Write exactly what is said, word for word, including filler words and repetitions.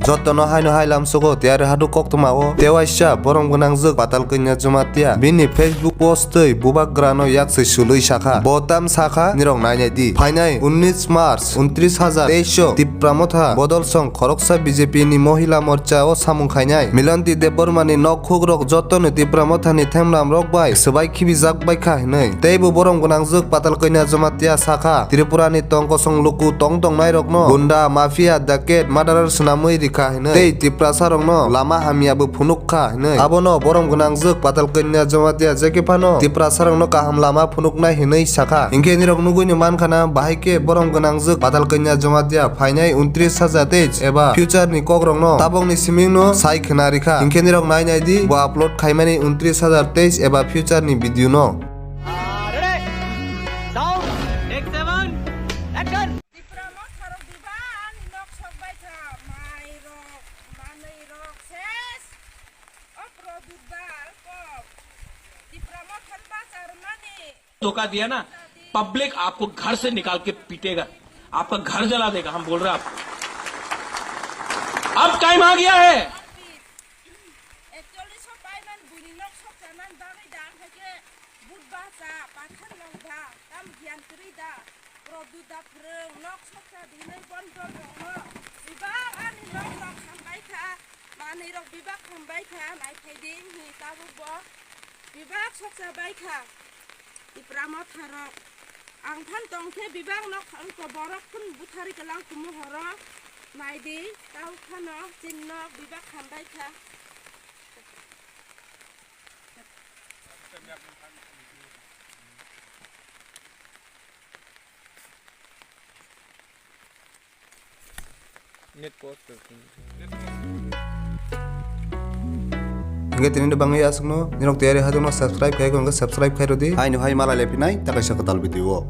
Jotono haino hai lamsogo tiyari hadu koktwma o tewaisa borom gwnangjwk Patal Kanya Jamatia bini Facebook post twi bubagrano yakswi sulwi sakha. Bo tam sakha nirok nainai di. Phainai unnish March untris hajar teis o Tipra Motha bodol song khoroksa B J P ni Mohila Morcha o samung khainai Milanti Debbarma ni nok khukrok jotono Tipra Motha ni themlam rok bai swbai khibijak bai kha hinwi. Teibo borom gwnangjwk Patal Kanya Jamatia sakha, Tripura ni tong kosong luku tong tongnai rokno gunda, mafia, daket, murderer swnamwi rikha hinwi tei Tiprasa rokno lama hamya bo phunuk kha hinwi. Abono borom gwnangjwk Patal Kanya Jamatia jekhe phano Tiprasa rokno kaham lama phunuknai hinwi sakha. Hinkhe nirok nugwi ni mankha na bahai khe borom gwnangjwk Patal Kanya Jamatia phainai untris hajar teis eba future ni kokrokno tabokni simingno sai khna rikha. Hinkhe nirok nainai di bo upload khaimani untris hajar teis eba future ni video no. Ready? Sound, take seven, action! Tipra Motha rok bebak ani nok sok bai kha, mai rok, manwi rok ses. O Pradyut da kok. Tipra Motha ni bachar mani. धोखा दिया ना, पब्लिक आपको घर से निकाल के पीटेगा, आपका घर जला देगा, हम बोल रहे हैं आपको। अब टाइम आ गया है। Actually, so paiman buni nok sok chanan bagwi da, ang khe but bacha, pathan nang da, tam gyan kwrwi da, Pradyut da phrwng, nok sok cha dinai bon dol rokno, bebak ani nok rok hambai kha, manwi rok bebak hambai kha, nai phai di, hi tabuk bo bebak sok cha bai kha. Tipra Motha rok. Ang phan tong khe bebak nok, ang to borok phun buthari kwlang kumu horo. Nai di, tau phano chini nok bebak hambai kha. Net post. Hingke tini ni bangwi aswkno nirok tiyari hajokno subscribe khai khe hwnkhe subscribe khai rwdi. Haino hai malai lephinai ta kaisa kwtal video o.